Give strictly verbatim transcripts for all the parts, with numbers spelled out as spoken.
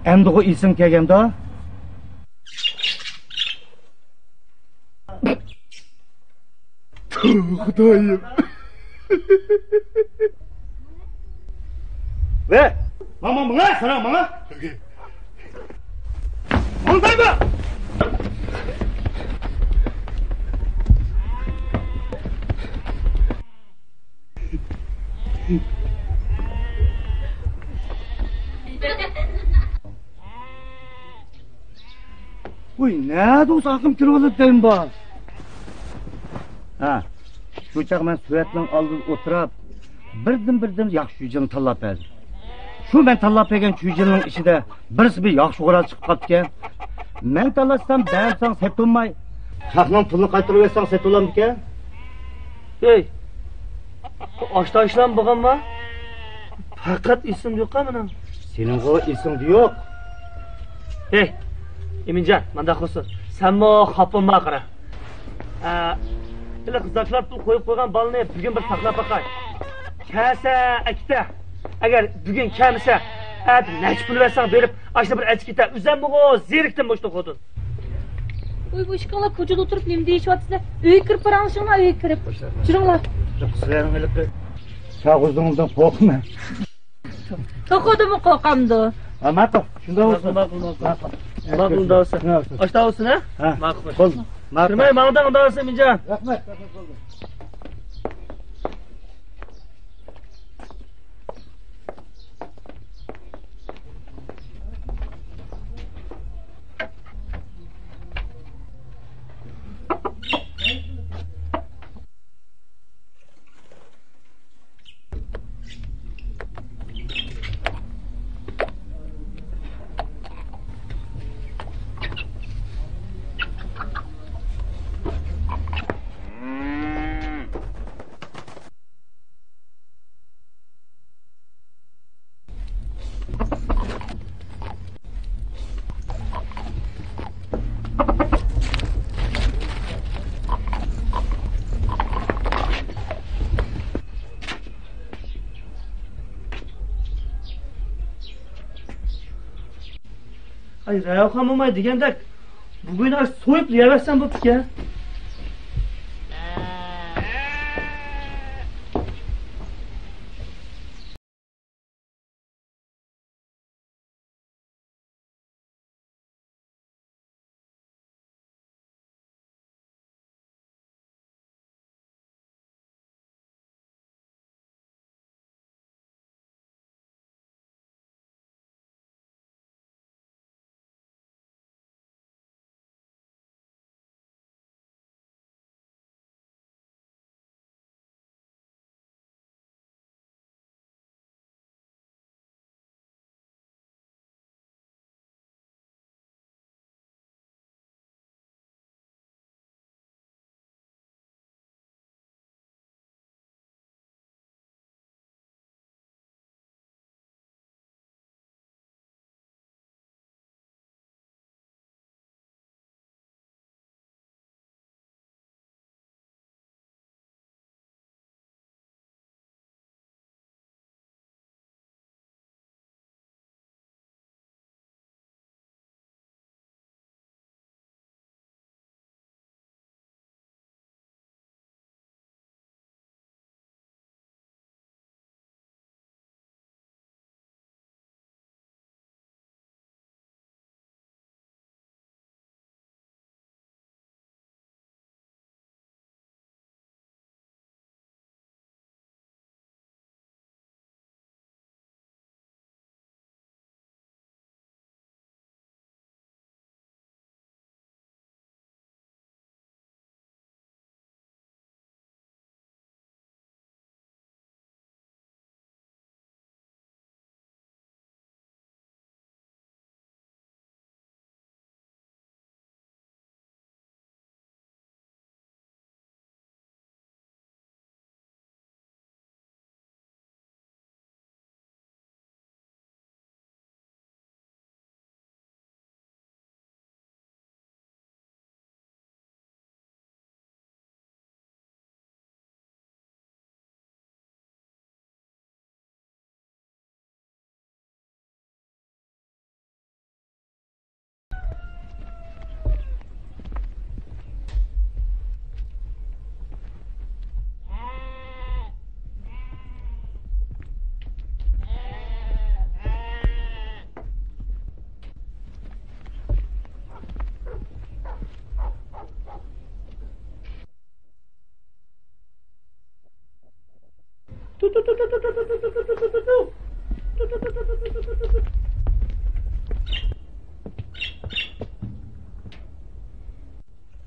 ئەمدىغۇ ئېسىڭ كەلگەندۇ؟ خۇدايىم. ۋە، ماڭا، ماڭا، سانا، ماڭا. ماڭدايما. ۋوي، نەدە ئۇزاقىم كىرىۋالىدۇ دەيمەن بار. ھە، شۇ چاغ مەن سۈرەتنىڭ ئالدىدا ئولتۇراپ، بىردىن-بىردىن ياخشى چۈيجىلنى تاللاپ بەردىم. شۇ مەن تاللاپ بەرگەن چۈيجىلنىڭ ئىچىدە بىرسى بىر ياخشى غورال چىقىپ قاپتىكەن. مەن تاللاشسام، بەرمىسەڭ سېتىلماي. خەقنىڭ پۇلىنى قايتۇرۇۋەتسەڭ سېتىلامدىكەن؟ ھەي، ئاشتا ئىشلام بولغانما؟ پەقەت ئېسىمدە يوق مېنىڭ. سېنىڭغۇ ئېسىڭدە يوق. ھەي، ئىمىنجان، مانداق قىلسۇن. سەنمۇ خاپا بولما قارا. ئە، ھېلىقى زاكلار پۇل قويۇپ قويغان بالىنى بۈگۈن بىر ساقلاپ باقاي. كەلسە ئەكېتە. ئەگەر بۈگۈن كەلمىسە، ئەتە نەچچە پۇل بەرسەڭ بېرىپ، ئاشۇنى بىر ئەچىپ كېتە. ئۆزۈممۇ زېرىكتىم مۇشۇ خوتۇن. ۋوي، بۇ ئىككىڭلار كوچىدا ئولتۇرۇپ نېمە دېيىشىۋاتىسىلەر؟ ئۆيگە كىرىپ باراڭلىشىڭلار، ئۆيگە كىرىپ. جۈرۈڭلار. سىلەرنىڭ ھېلىقى چاغ ئۇزۇڭىزدىن قورقىمەن. توقۇدىمۇ قورقامدۇ؟ ھە، ماقۇل. شۇنداق بولسۇن. ماقۇل، ماقۇل، ماقۇل. ماقۇل. ماقۇل، ئۇنداق بولسا. شۇنداق بولسۇن. ئاشتا بولسۇن، ھە؟ ھە. ماقۇل. بولدى. ماقۇل. كىرمەي ماڭدىڭ، ئۇنداق بولسا، ئىمىنجان. رەھمەت، رەھمەت، بولدى. ئاي، رەۋخان موماي دېگەندەك، بۈگۈن ئاش سويۇپ يەۋەرسەم بوپتىكەن.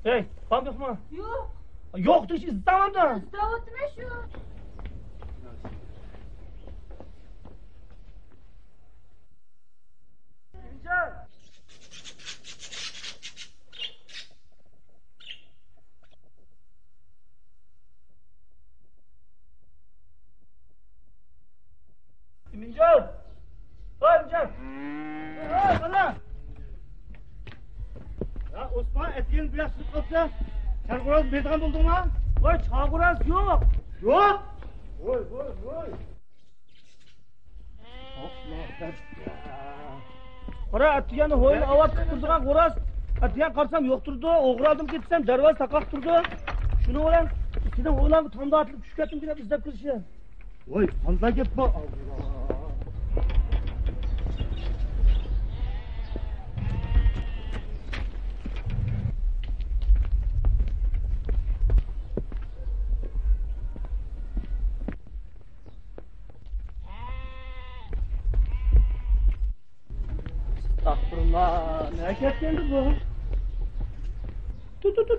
ھەي، بارمۇ يوقمۇ؟ يوق. يوق دېيىش، ئىزدەۋاتىمەن. ئىزدەۋاتىمەن شۇ. ئىمىنجان! ۋاي ئىمىنجان! ۋاي، قارا! يا ئوسمان، ئەتىگەن بۇ ياخشى قاپسەن. چاغ خوراز بېرىدىغان بولدۇڭما؟ ۋاي، چاغ خوراز يوق. يوق؟ ۋاي، ۋاي، ۋاي. قارا، ئەتىگەن ھويلا ئاۋات قىپ تۇرىدىغان خوراز. ئەتىگەن قارىسام يوق تۇرىدۇ. ئوغرى ئالدىم كەتسەم دەرۋازا تاقاق تۇرىدۇ. شۇنىڭ بىلەن سېنىڭ ھويلاڭغا تامدا ئاتلىپ چۈشۈپ كەتتىم دەپ ئىزدەپ كىرىشى. ۋاي، قانداق گەپ بۇ؟ ئەستەغپۇرۇللا، نەگە كەتكەندۇ بۇ؟ تۇ، تۇ، تۇ.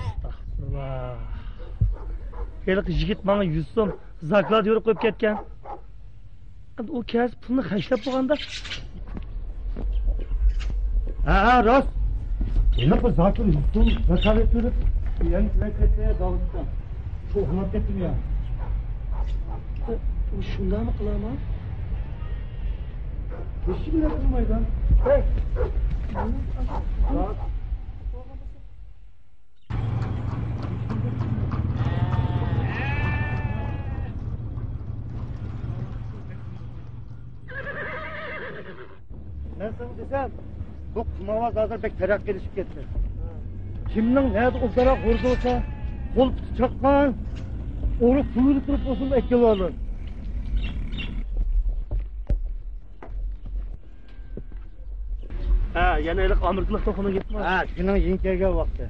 ئەستەغپۇرۇللا. ھېلىقى يىگىت ماڭا يۈز سوم زاكلات يورۇق قويۇپ كەتكەن. ئەمدى ئۇ كەلسە پۇلنى خەجلەپ بولغاندا. ھە، ھە، راست. يەنە بىر زاكىر يۈز سوم زاكلات بېرىپ، يەنە كىرىپ كەتتى داۋۇتقا. شۇ ئۇخلاپ كەتتىم يا. شۇنداقمۇ قىلامەن؟ ھېچ كىم قىلمايدۇ. ھەي. مەن ساڭا دېسەم، بۇ قۇمارۋاز ھازىر بەك تەرەققىيلىشىپ كەتتى. كىمنىڭ نەدە ئوبدانراق غۇرزا بولسا، قول پۇتى چاققان، ئورۇق پۇلىنى تۇرۇپ بولسىمۇ ئەكېلىۋالىدۇ. ھە، يەنە ھېلىقى ئامېرىكىلىق توخۇنىڭ گېپىما؟ ھە، شۇنىڭ يېڭى كەلگەن ۋاقتى.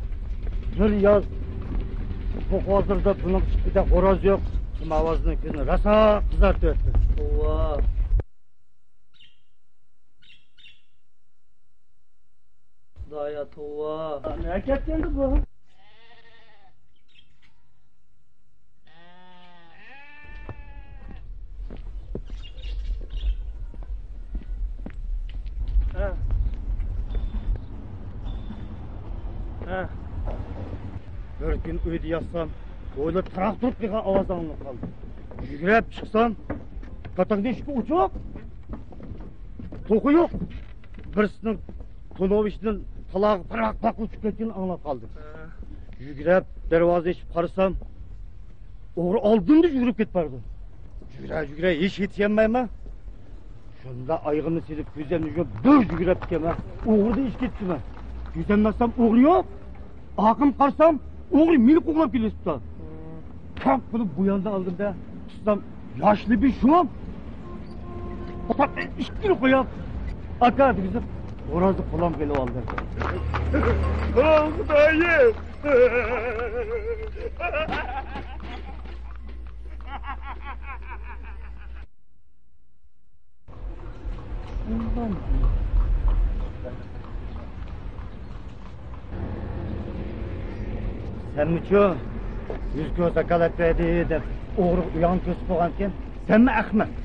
بىر ياز توخۇ ھازىردا بۇنىڭ ئىچىدە خوراز يوق. قۇمارۋازنىڭ كۆزىنى راسا قىزارتىۋەتتى. توۋا. خۇدايا، توۋا. نەگە كەتكەندۇ بۇ؟ ھە. ھە. بىر كۈن ئۆيدە ياتسام، ھويلا تاراق تۇرۇپ قېلىدىغان ئاۋاز ئاڭلىنىپ قالدى. يۈگۈرۈپ چىقسام، كاتاكنىڭ ئىشىكى ئوچۇق. توخۇ يوق. بىرسىنىڭ تونۇۋىشىدىن تالاغا پىراق-پاق ئۇچۇپ كەتكىنىنى ئاڭلاپ قالدىم. ھە. يۈگۈرۈپ دەرۋازا ئېچىپ قارىسام، ئوغرى ئالدىمدا يۈگۈرۈپ كېتىپ بارىدۇ. يۈگۈرە، يۈگۈرە، ھېچ يېتىشەلمەيمەن. شۇنداق ئايىغىمنى سېلىپ، كۆزۈمنى يۇمۇپ، دۈر يۈگۈرۈپ كېتىمەن. ئوغرىدىن ئېچىپ كېتىپتىمەن. كۆزۈمنى ئاچسام، ئوغرى يوق. ئارقامغا قارىسام، ئوغرى مېنى قوغلاپ كېلىۋېتىپتۇ. تاق قىلىپ بۇ ياندا ئالدىمدا تۇتسام، ياشلى بىر شۇم. ئىككىنى قويۇپ، ئاكا دېگۈزۈپ، خورازنى قولۇمغا ئېلىپ ئالدىم. ئاھ، خۇدايىم! سەنمىچۇ؟ يۈز كوي زاكالەت بەردى دەپ ئوغرىغا ئۇياڭنى كۆرسىتىپ قويغانتىكەن. سەنمۇ ئەخمەق.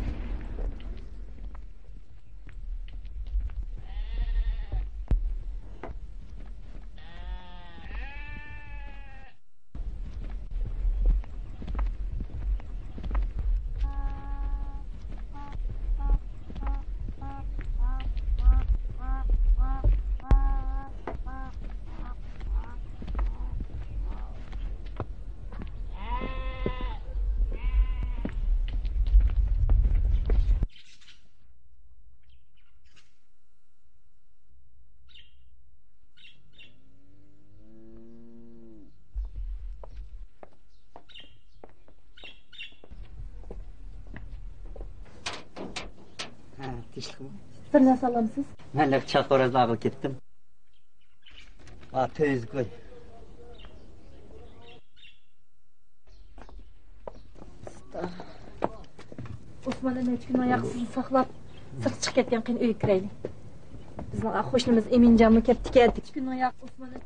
بىر نەرسە ئالامسىز؟ مەن لىق چاق خورازنى ئاغىل كەتتىم. ئا، تۆيىزى قوي. ئوسمان نەچچە كۈن ئاياغ سىزنى ساقلاپ، سىرتقا چىقىپ كەتكەن، قېنى ئۆيگە كىرەيلى. بىزنىڭ قوشنىمىز ئىمىنجانمۇ كەپتىكەن. نەچچە كۈن ئاياغ ئوسمان.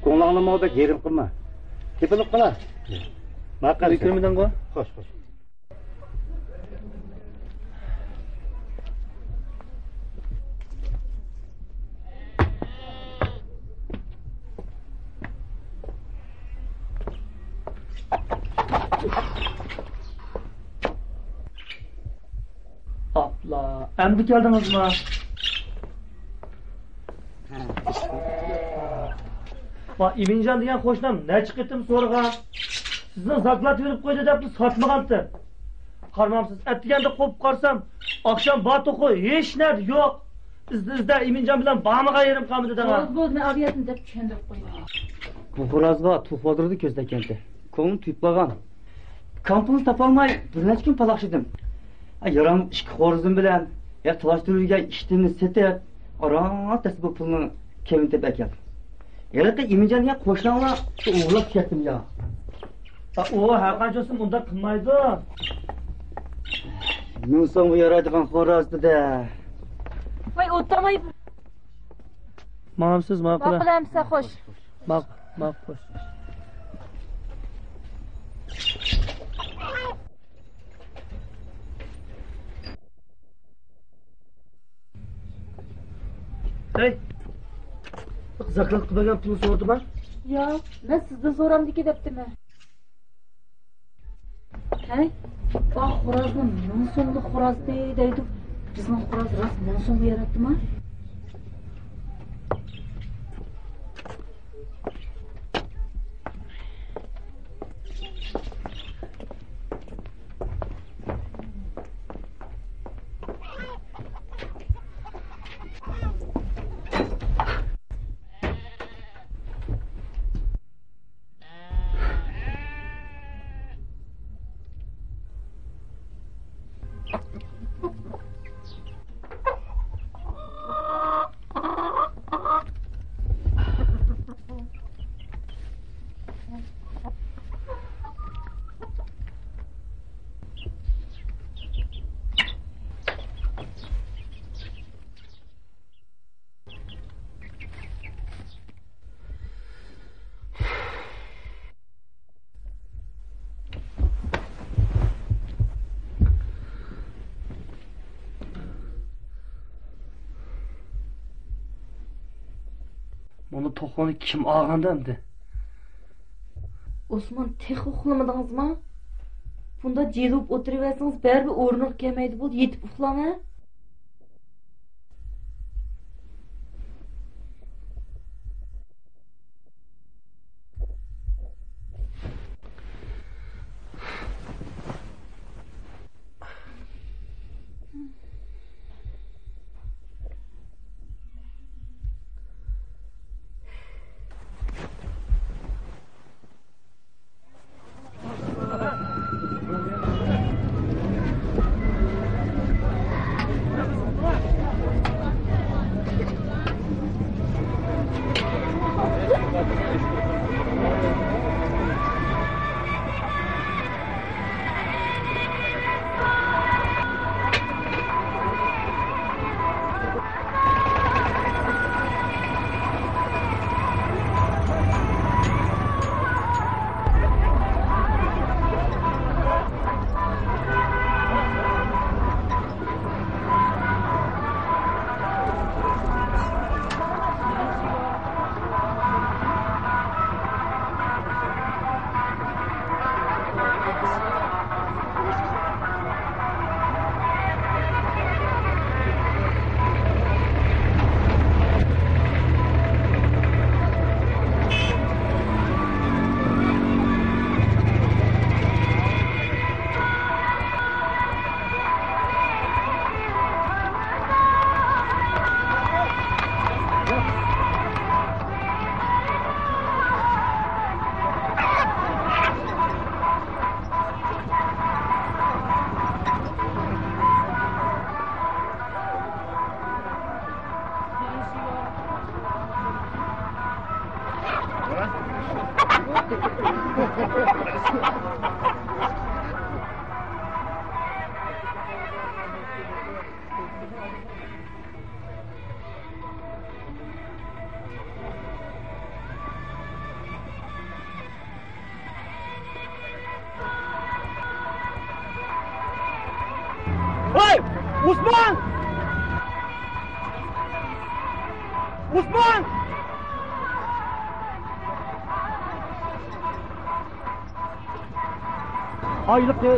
كۆڭلۈڭنىمۇ بەك يېرىم قىلما. تېپىلىپ قالا. ماقۇل. كۆرمىدىڭغۇ؟ خوش، خوش. ئاپلا، ئەمدى كەلدىڭىزما؟ ۋا، ئىمىنجان دېگەن قوشنام نەچچە قېتىم سورىغان. سىزنىڭ زاكلات بېرىپ قويدى دەپلا ساتمىغانتىم. قارىمامسىز، ئەتىگەندە قوپۇپ قارىسام، ئاخشام بار توخۇ ھېچ نەدە يوق. ئىزدە، ئىزدە، ئىمىنجان بىلەن بارمىغان يېرىم قالمىدى دەڭا. بولدى، بولدى، مەن ئارىيەتنى دەپ چۈشەندۈرۈپ قويدۇم. بۇ خورازغا توخۇ باتۇرىدى كۆز تەگكەنتى. كۆڭلۈم تۇيۇپ قالغان. كامپىنى تاپالماي بىر نەچچە كۈن پالاقشىدىم. يارام ئىككى خورىزىم بىلەن يا تالاشتۇرۇپ يۈرگەن ئىشتىننى سېتىپ، ئاران تەستە بۇ پۇلنىڭ كەمىنى تېپىپ ئەكەلدىم. ھېلىقى ئىمىنجان دېگەن قوشناڭلار ئوغرىلاپ كەتتىم يا. ئۇ ھەرقانچە بولسۇن ئۇنداق قىلمايدۇ. مىڭ سومغا يارايدىغان خوراز دېدى. ۋاي، ئولتۇرماي. ماڭامسىز، ماقۇل. ماقۇل ئەمىسە، خوش. ماق-، ماقۇل، خوش. ھەي! زاكلاتقا بەرگەن پۇلنى سورىدىما؟ ياق، مەن سىزدىن سورامدىكى دەپتىمەن. ھەي، ئا خورازنى مىڭ سوملۇق خورازدى دەيدۇ. بىزنىڭ خوراز راست مىڭ سومغا ياراتتىما؟ مانا توخۇنى كىم ئالغاندۇ ئەمدى؟ ئوسمان، تېخى ئۇخلىمىدىڭىزما؟ بۇنداق جىلىۋۇپ ئولتۇرۇۋەرسىڭىز، بەرىبىر ئورنىغا كەلمەيدۇ. بولدى، يېتىپ ئۇخلاڭ ھە. ھەي! ئوسمان! ئوسمان! ھېلىقى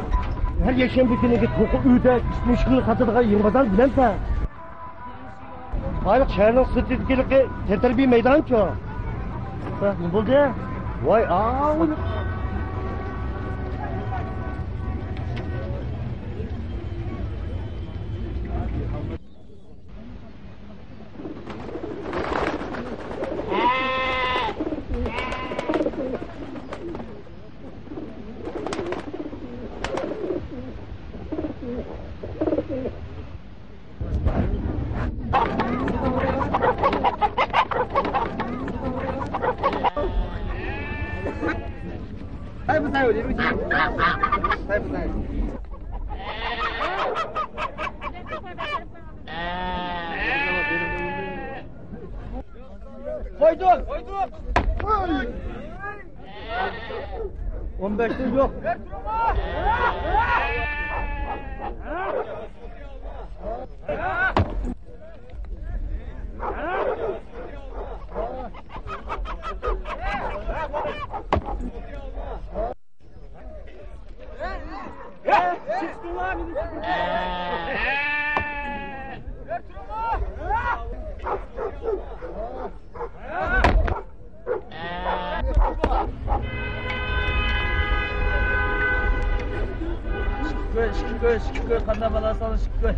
ھەر يەكشەنبە كۈنى توققۇز ئۆيدە ئىشلىشىنى ساتىدىغان يېڭى بازار بىلەمسەن؟ ھېلىقى شەھەرنىڭ سىرتىدىكى تەنتەربىيە مەيدانىچۇ؟ ھە، نېمە بولدى؟ ۋاي، ئاۋۇ. قويدۇق! قويدۇق! ئون بەشتىن يوق. شۈكۈر، شۈكۈر، شۈكۈر، قانداق بالا ساغلىق، شۈكۈر.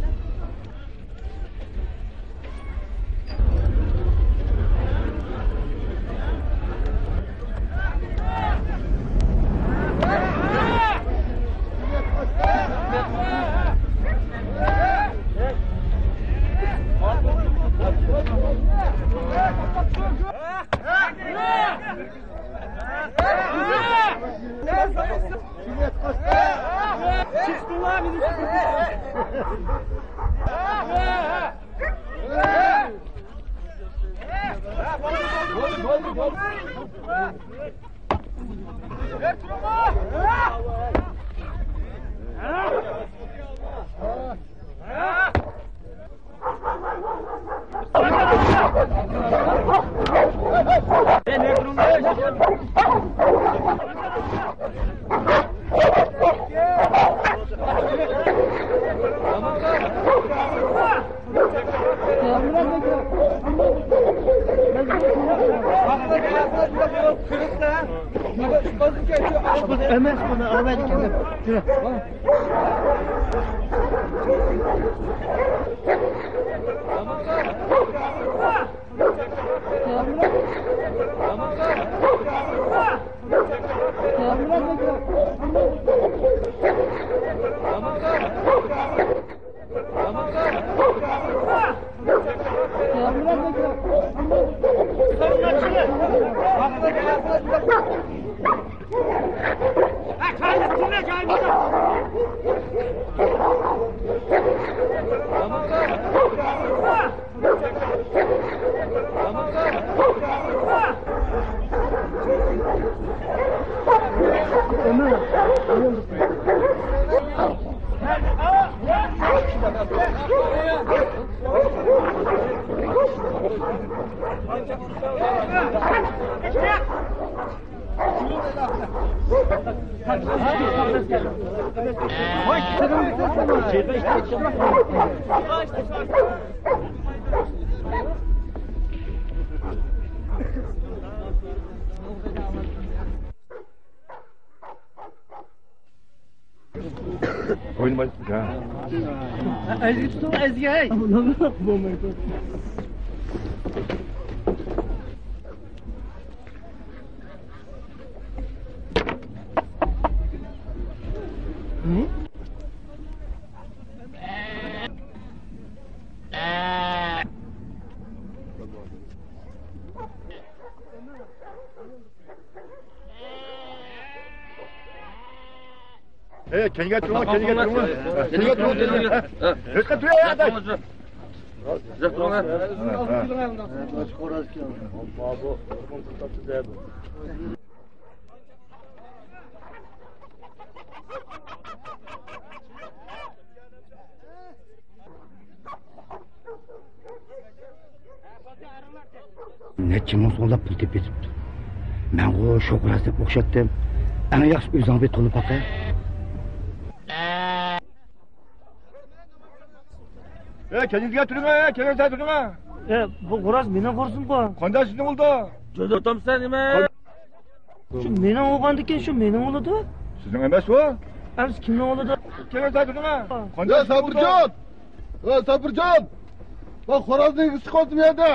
Emas, buni olmaydi ekan. Yura. ئوينىمايسىز ھە. ئەزگە تۇتۇڭ، ئەزگە، ھەي. بولمايدۇ. ئەي، كەينىگە تۇرۇڭ، كەينىگە تۇرۇڭ. كەينىگە تۇرۇڭ، كەينىگە. ھېچقاچان تۇرۇڭ، ئەي، ئاداش. نەچچە مىڭ سوملاپ پۇل تېپىۋېتىپتۇ. مەنغۇ شوخراز دەپ ئوخشاتتىم. ئەڭ ياخشى ئۆزۈڭ بىر تونۇپ باقە. ئەي، كەينىگە تۇرۇڭ، ئەي، كەينىگە تۇرۇڭ. ئەي، بۇ خوراز مېنىڭ خورزۇمغۇ. قانداق سىزنىڭ بولدى؟ جۆدەتامسەن نېمە؟ شۇ مېنىڭ بولغاندىكىن شۇ مېنىڭ بولىدۇ. سىزنىڭ ئەمەس ئۇ. ئەمىسە كىمنىڭ بولىدۇ؟ كەينىگە تۇرۇڭ. قانداق يا سىزنىڭ بولدى؟ سابىرجان! يا سابىرجان! مەن خورازنى ئىگىسى چىقىۋاتىمەن يەردە.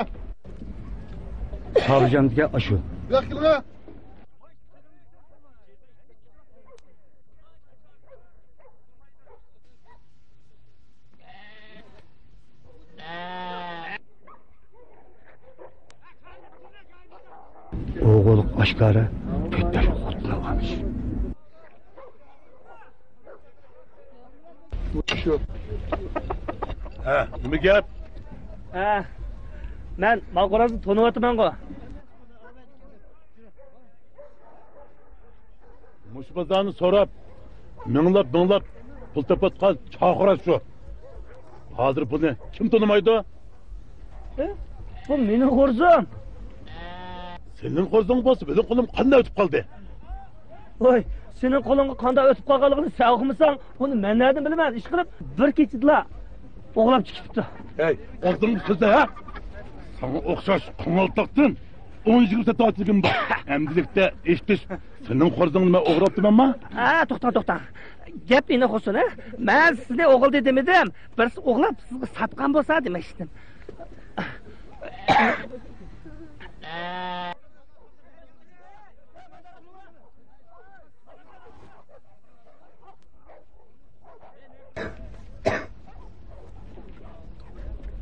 سابىرجان دېگەن ئاشۇ. بۇياققا كېلىڭە. ئوغۇل ئاشكارا تۆتەر خوتۇن ئالغانمىش. ھە، نېمە گەپ؟ ھە، مەن ماقۇرازنى تونۇۋاتىمەنغۇ. مۇشۇ بازارنى سوراپ، مىڭلاپ-مىڭلاپ پۇل تېپىۋاتقان چاقىراس شۇ. ھازىر بۇنى كىم تونۇمايدۇ؟ ئە؟ بۇ مېنىڭ خورزۇم. سېنىڭ خورزۇڭ بولسا، مېنىڭ قولۇم قانداق ئۆتۈپ قالدى؟ ۋاي، سېنىڭ قولۇڭغا قانداق ئۆتۈپ قالغانلىقىنى سەن ئۇقمىساڭ، بۇنى مەن نەدىن بىلىمەن؟ ئىشقىلىپ، بىر كېچىدىلا ئوغلاپ چىقىپتۇ. ھەي، ئاغزىڭنى سۆزلە، ھە؟ ساڭا ئوخشاش قاڭالتاقتىن ئون يىگىرمە سەت ئاچىلىكىم بار. ئەمدىلىكتە ئېشىتىش، سېنىڭ خورزۇڭنى مەن ئوغراپتىمەنما؟ ھە، توختا، توختا. گەپ ئېنىق بولسۇن، ھە؟ مەن سىزنى ئوغرىدى دېمىدىم. بىرسى ئوغلاپ سىزگە ساتقان بولسا دېمەكچىدىم.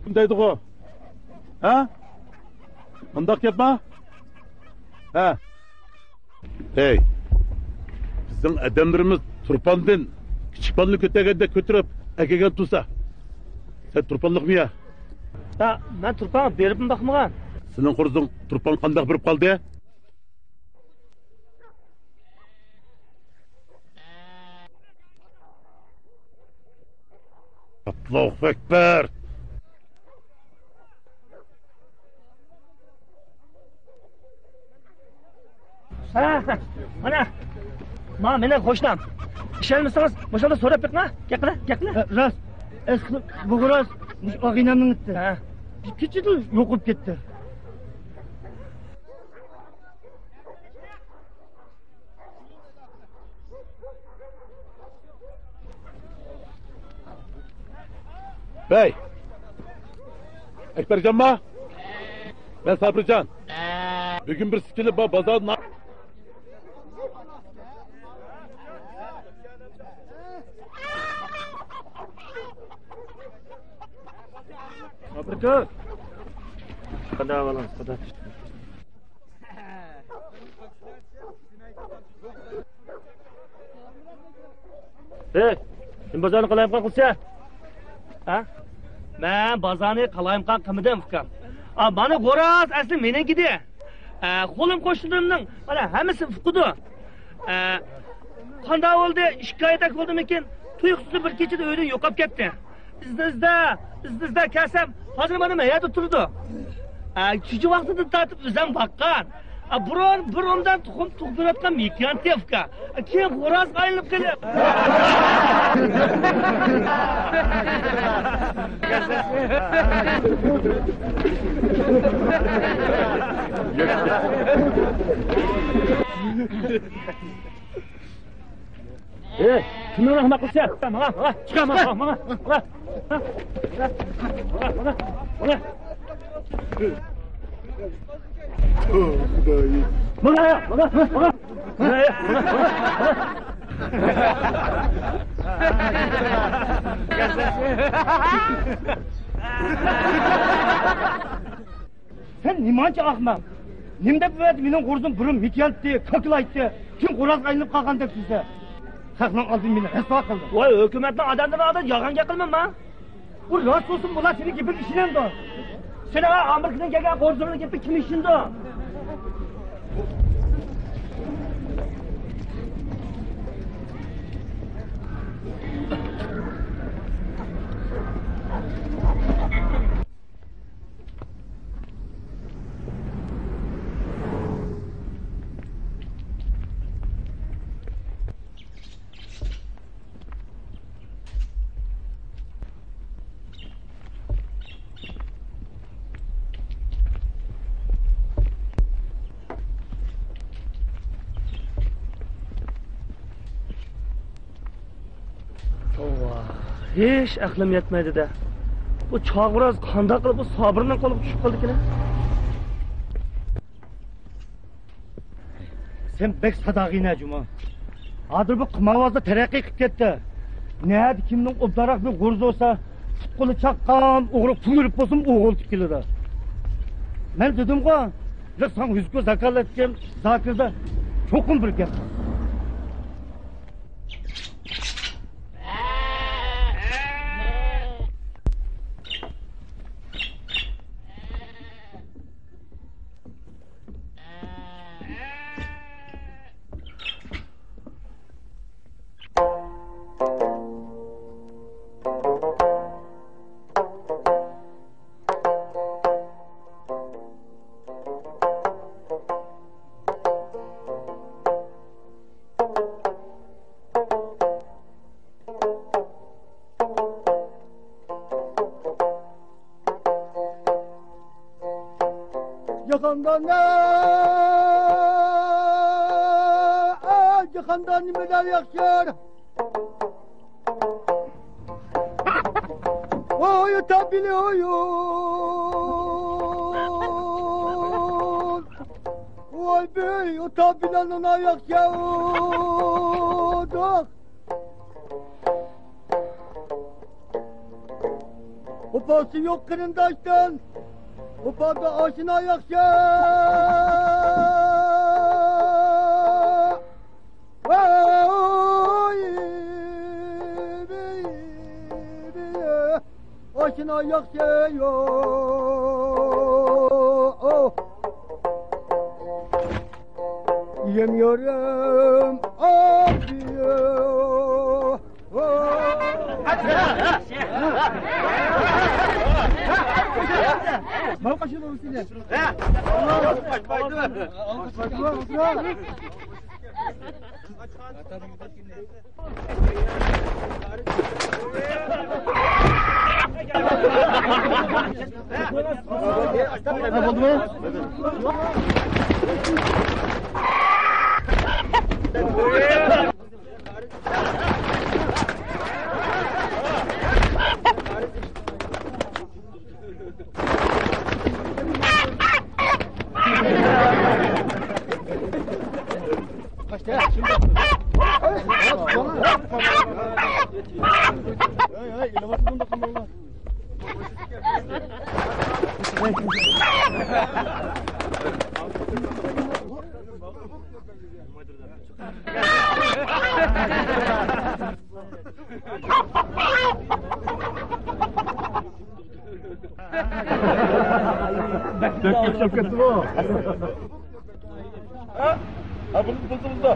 كىم دەيدىغۇ؟ ھە؟ مۇنداق گەپما؟ ھە. ھەي، بىزنىڭ ئادەملىرىمىز تۇرپاندىن كىچىك بالىنى كۆتۈرگەندەك كۆتۈرۈپ ئەكەلگەن تۇرسا، سەن تۇرپانلىقمۇ يا؟ ھە، مەن تۇرپانغا بېرىپمۇ باقمىغان. سېنىڭ خورزۇڭ تۇرپانغا قانداق بېرىپ قالدى؟ ئاللاھۇ ئەكبەر! ھە، مانا، ما مېنىڭ قوشنام. ئىشەنمىسىڭىز، مۇشۇندا سوراپ بېقىڭ، ھە. گەپ قىلە، گەپ قىلە. ھە، راست. ئەسلى بۇ خوراز مۇشۇ ئاغىنەمنىڭ ئىتى. ھە. بىر كېچىدە يوقاپ كەتتى. ھەي! ئەكبەرجانما؟ مەن سابىرجان. بۈگۈن بىرسى كېلىپ، با-، بازاردىن سابىرجان! قانداق ئەھۋالىڭىز؟ قانداق؟ ھەي، نېمە بازارنى قالايمىقان قىلسا؟ ھە؟ مەن بازارنى قالايمىقان قىلمىدىم، ئۇكام. ئا، مانا خوراز ئەسلى مېنىڭكىدى. ئە، قولۇم قوشنىلىرىمنىڭ مانا ھەممىسى ئۇقىدۇ. ئە، قانداق بولدى؟ شىكايەتلەك بولدىمىكىن؟ تۇيۇقسىز بىر كېچىدە ئۆيدىن يوقاپ كەتتى. ئىزدە، ئىزدە، ئىزدە، ئىزدە كەلسەم، ھازىر مانا مەن يەردە تۇرىدۇ. ئە، شۇنچە ۋاقتىدىن تارتىپ ئۆزۈم باققان. ئە، بۇرۇن بىر ئومدان تۇخۇم تۇغدۇرۇۋاتقان مېكىيانتى ئۇكا. ئە، كېيىن خورازغا ئايلىنىپ قېلىپ. ئەي، كىمنى ئەخمەق قىلسا؟ ماڭا، ماڭا، چىقار، ماڭا، ماڭا، ماڭا. ماڭا، ماڭا، ماڭا. ماڭا، ماڭا، ماڭا. سەن نېمانچە ئەخمەق؟ نېمە دەپ بۇ يەردە مېنىڭ خورزۇم بۇرۇن مېكىيانتى، كاكىلايتتى، كېيىن خورازغا ئايلىنىپ قالغاندەك سۆزلە؟ خەقنىڭ ئالدىدا مېنى رەسۋا قىلدىڭ. ۋاي، ھۆكۈمەتنىڭ ئادەملىرىنىڭ ئالدىدا يالغان گەپ قىلماڭ. بۇ راست بولسۇن، بۇلار سېنىڭ گېپىڭگە ئىشىنەمدۇ؟ سېنىڭ ئامېرىكىدىن كەلگەن قورسىقىڭنىڭ گېپىگە كىم ئىشىنىدۇ؟ توۋا، ھېچ ئەقلىم يەتمەيدۇ-دە. بۇ چاغىراز قانداق قىلىپ بۇ سابىرنىڭ قولىغا چۈشۈپ قالدىكىن؟ سەن بەك ساداغىنە جۇما. ھازىر بۇ قىمارۋازلار تەرەققىي قىلىپ كەتتى. نەدە كىمنىڭ ئوبدانراق بىر غۇرزا بولسا، پۇت-قولى چاققان ئوغرى پۇل بېرىپ بولسىمۇ ئوغرىلىتىپ كېلىدۇ. مەن دېدىمغۇ، بىر ساڭا يۈز كوي زاكالەتكەن زاكىردا چوقۇم بىر گەپ بار. جاھاندا نە، ئاي، جاھاندا نېمىلەر ياخشى؟ ۋاي، تابىلى ئويۇن. ۋاي، بىي، تابىلەنىڭ ياخشى. ۋاپاسى يوق قېرىنداشتىن، ۋاپادا ئاشنا ياخشى. ۋاي، ئاشنا ياخشى يوق. يەم يارىم ئابىيو. بەك كۈچەپ كەتتىغۇ. ھە؟ ھە، بۇنى بۇزدۇڭىزدا.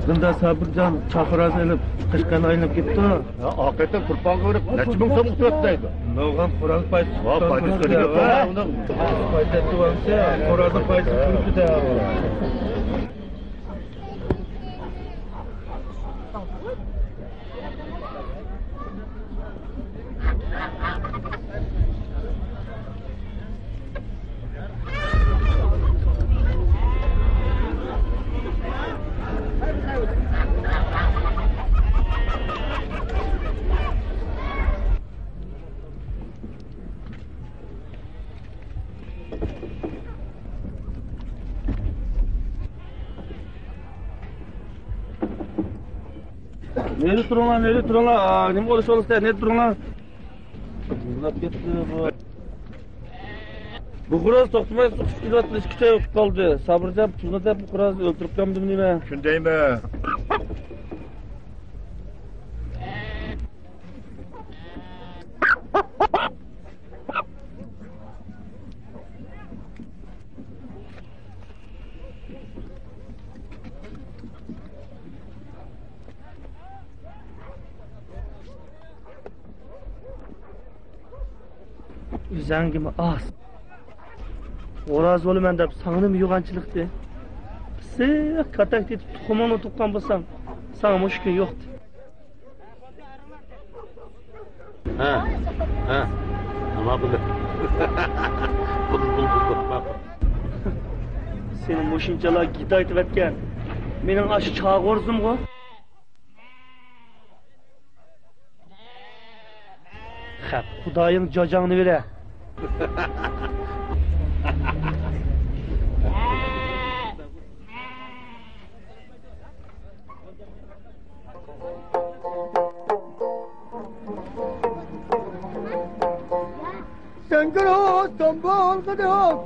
بۇندا سابىرجان چاقىراز ئېلىپ، قەشقەرنى ئايلىنىپ كېتىپتۇ. ھە، ئاقىۋەتتىن تۇرپانغا بېرىپ، نەچچە مىڭ سوم ئۇتۇۋەتتى دەيدۇ. نۇرغۇن قورال پايدىسى ۋا، پايدىسى كۆرۈپ، ھە، ئۇنىڭ پايدىسى ئەتتى بولسا، قورالنىڭ پايدىسى كۆرۈپتۇ دە. نېرى تۇرۇڭلار، نېرى تۇرۇڭلار. ئا، نېمە بولۇش بولۇشتا، نېرى تۇرۇڭلار. ئۇزىلاپ كەتتى بۇ. بۇ خوراز توختىماي سوقۇشۇپ كېلىۋاتىدۇ، ئىككى چاي بولۇپ قالدى. سابىرجان پۇلنى دەپ بۇ خورازنى ئۆلتۈرۈپ قالمىدىمۇ نېمە؟ شۇندايمۇ؟ ئۆزەڭگىمۇ ئاز. خوراز بولىمەن دەپ ساڭىمۇ يوغانچىلىقتى. پىسسىق كاتەك تېتىپ تۇخۇمۇڭنى تۇغقان بولساڭ، ساڭا مۇشۇ كۈن يوقتى. ھە، ھە، نېمە بولدى؟ بولدى، بولدى، بولدى، ماقۇل. سېنى مۇشۇنچىلا گىدايتىۋەتكەن مېنىڭ ئاشۇ چاغ غورزۇمغۇ. خەپ، خۇدايىڭ جاجاڭنى بېرە. سەڭگىرو سامبالغىدىق.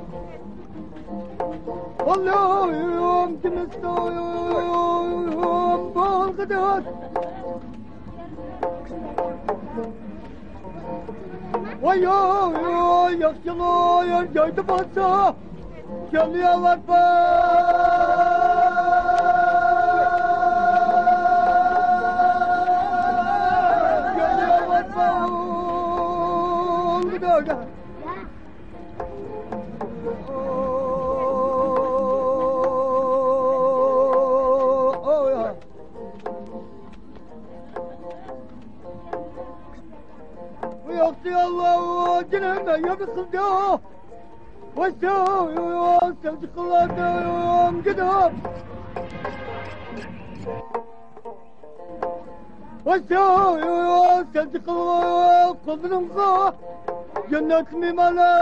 ئاللاھۇم كىمىستويۇم بالغىدىق. ۋاي، ۋاي، ۋاي، ياخشىلار يەر جايدا بولسا، كەلياۋاتما. كەلياۋاتما. ياخشى ئاللا جېنىم يەنە قىلدى. ۋاي، سەۋدىقىلارنىڭ گېدى. ۋاي، سەۋدىقىلار قوللىرىڭغا جەننەت مېھمانى.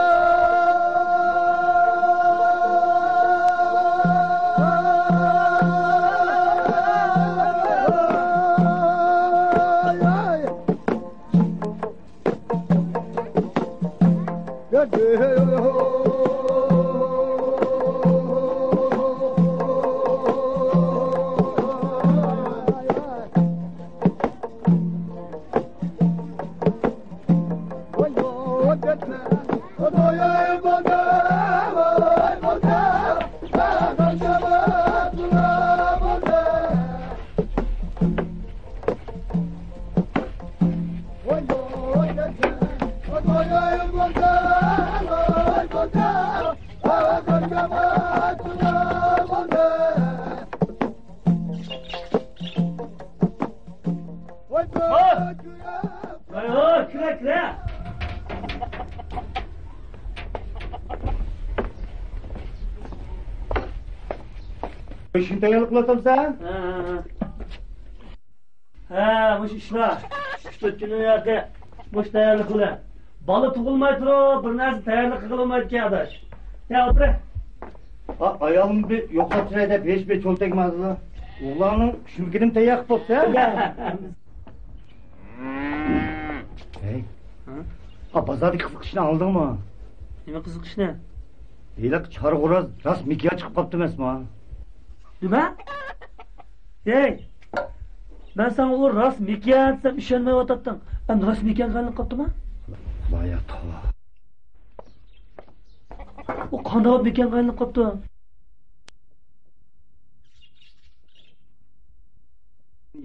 شۇنى تەييارلىق قىلىۋاتامسەن؟ ھە، ھە، ھە. ھە، مۇشۇ ئىشلار. ئۈچ تۆت كۈندىن بۇياقى مۇشۇ تەييارلىق بىلەن. بالا تۇغۇلماي تۇرۇپ، بىر نەرسە تەييارلىق قىلالمايدىكەن، ئاداش. يا، ئولتۇر. ئا، ئايالىمنى بىر يوقلاپ چىقاي دەپ ھېچبىر چۆنتەكمۇ ھازىر. ئوغلاننىڭ چۈمۈكىنىمۇ تەييار قىلىپ بوپتۇ. ھەي. ھە؟ ھا، بازاردىكى قىزىق ئىشنى ئاڭلىدىڭمۇ؟ نېمە قىزىق ئىشنى؟ ھېلىقى چارغۇراز راست مېكىيان چىقىپ قاپتۇ ئەمەسمۇ؟ نېمە؟ ھەي، مەن ساڭا ئۇ راست مېكىيان دېسەم ئىشەنمەيۋاتاتتىڭ. ئەمدى راست مېكىيانغا ئايلىنىپ قاپتۇما؟ خۇدايا، توۋا. ئۇ قانداق مېكىيانغا ئايلىنىپ قاپتۇ؟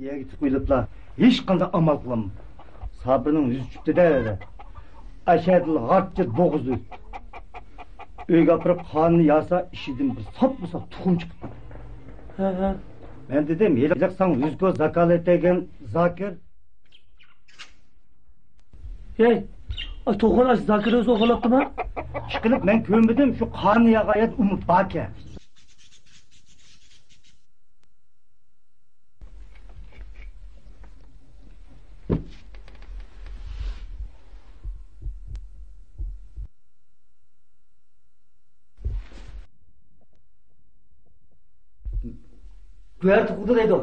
يەرگە تىقىۋېلىپلا ھېچقانداق ئامال قىلالمىدىم. سابىرنىڭ يۈزى چۈشتى-دە. ئەشەدىل غارتچە بوغۇزى ئۆتتى. ئۆيگە ئاپىرىپ قانىنى ياسا، ئىچىدىن بىر ساپمۇساق تۇخۇم چىقىپتۇ. ھە، ھە. مەن دېدىم، ھېلىقى ساڭا ۋىزكوز زاكالەت دېگەن زاكىر. ھەي، ئاي توغرا ئاشۇ زاكىر ئۆزى ئوغرىلاپتىما؟ ئىشقىلىپ مەن كۆرمىدىم، شۇ قانىنى ياغان يەردە ئۇمۇ باركەن. گۆھەر تۇغۇلدى دەيدۇ.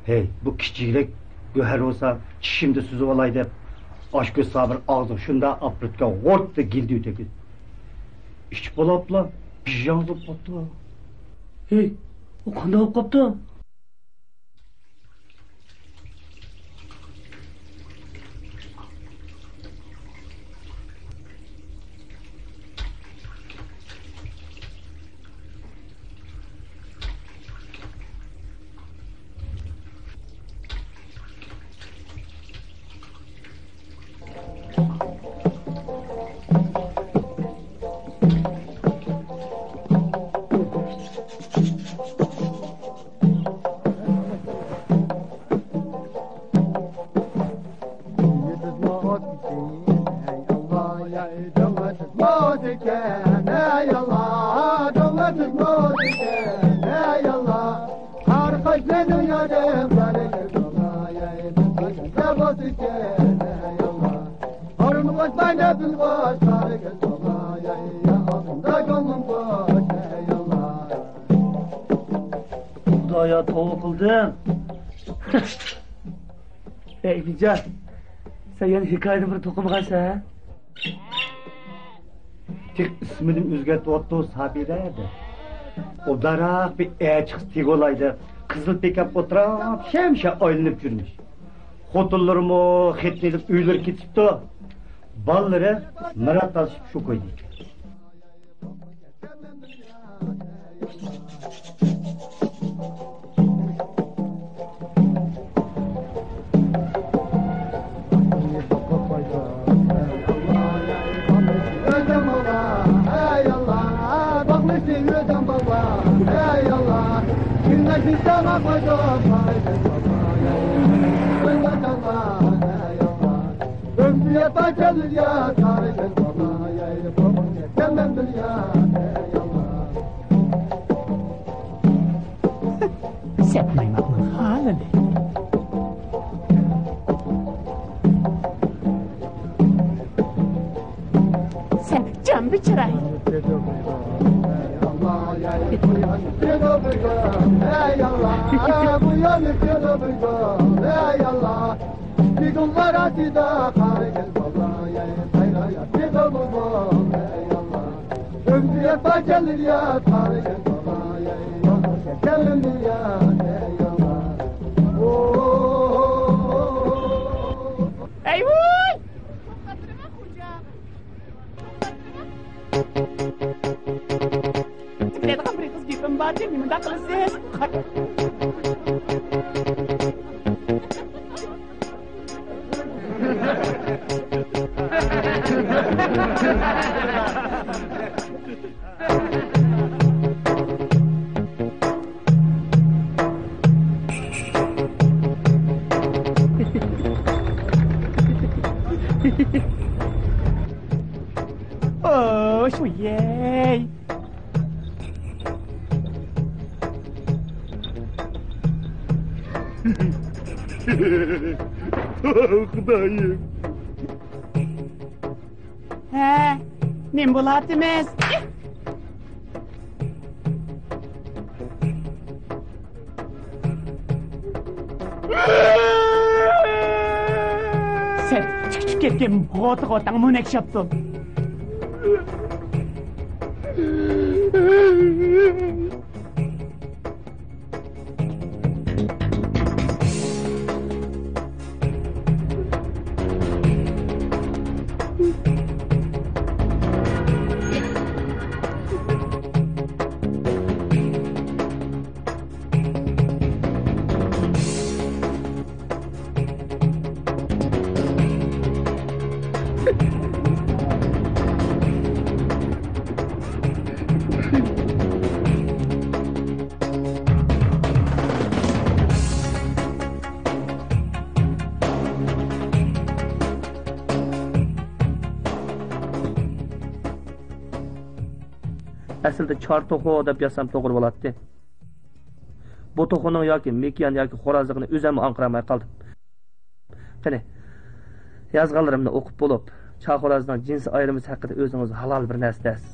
ھەي، بۇ كىچىكرەك گۆھەر بولسا، چىشىمدا سۈزۈۋالاي دەپ، ئاشكۆز سابىر ئاغزىغا شۇنداق ئاپىرىدىكەن، غورتتا گىلدىۋېتىدۇ. ئىچىپ بولاپلا بىژاڭ بولۇپ قاپتۇ. ھەي، ئۇ قانداق بولۇپ قاپتۇ؟ خۇدايا، توۋا قىلدىم. ئەي ئىمىنجان، سەن يەنە ھېكايىنى بىر توقۇمىغانسەن، ھە؟ تېخى ئىسمىنىمۇ ئۆزگەرتىۋاپتۇ، سابىرە دەپ. ئوبدانراق بىر ئەر چىقسا تېگىۋالاي دەپ، قىزىل پىكاپ ئولتۇراپ، شەمشە ئايلىنىپ يۈرمىش. خوتۇنلىرىمۇ خېتىنى ئېلىپ ئۆيلىرىگە كېتىشىپتۇ. بالىلىرى مىرات تالىشىپ شۇ كويدا ئىكەن. سەت مايماقنىڭ ھالىنى. سەت جان بىر چىراي. ئەي ۋۇي! كېتىدىغان بىر ئېغىز گېپىم بار دېدىم، نېمانداق قىلىسىز؟ ئوش، ۋىيەي. خۇدايىم. ھە، نېمە بولاتىمىز؟ سەن تىك چۈشۈپ كەتكەن غوتى غوتاڭ مۇنەك شاپتۇ. ئەسلىدە چار توخۇ دەپ يازسام توغرا بولاتتى. بۇ توخۇنىڭ ياكى مېكىيان ياكى خورازلىقىنى ئۆزۈممۇ ئاڭقىرالماي قالدىم. قېنى، يازغانلىرىمنى ئوقۇپ بولۇپ، چار خورازنىڭ جىنسىي ئايرىمىسى ھەققىدە ئۆزىڭىز ھالال بىر نەرسە دەيسىز.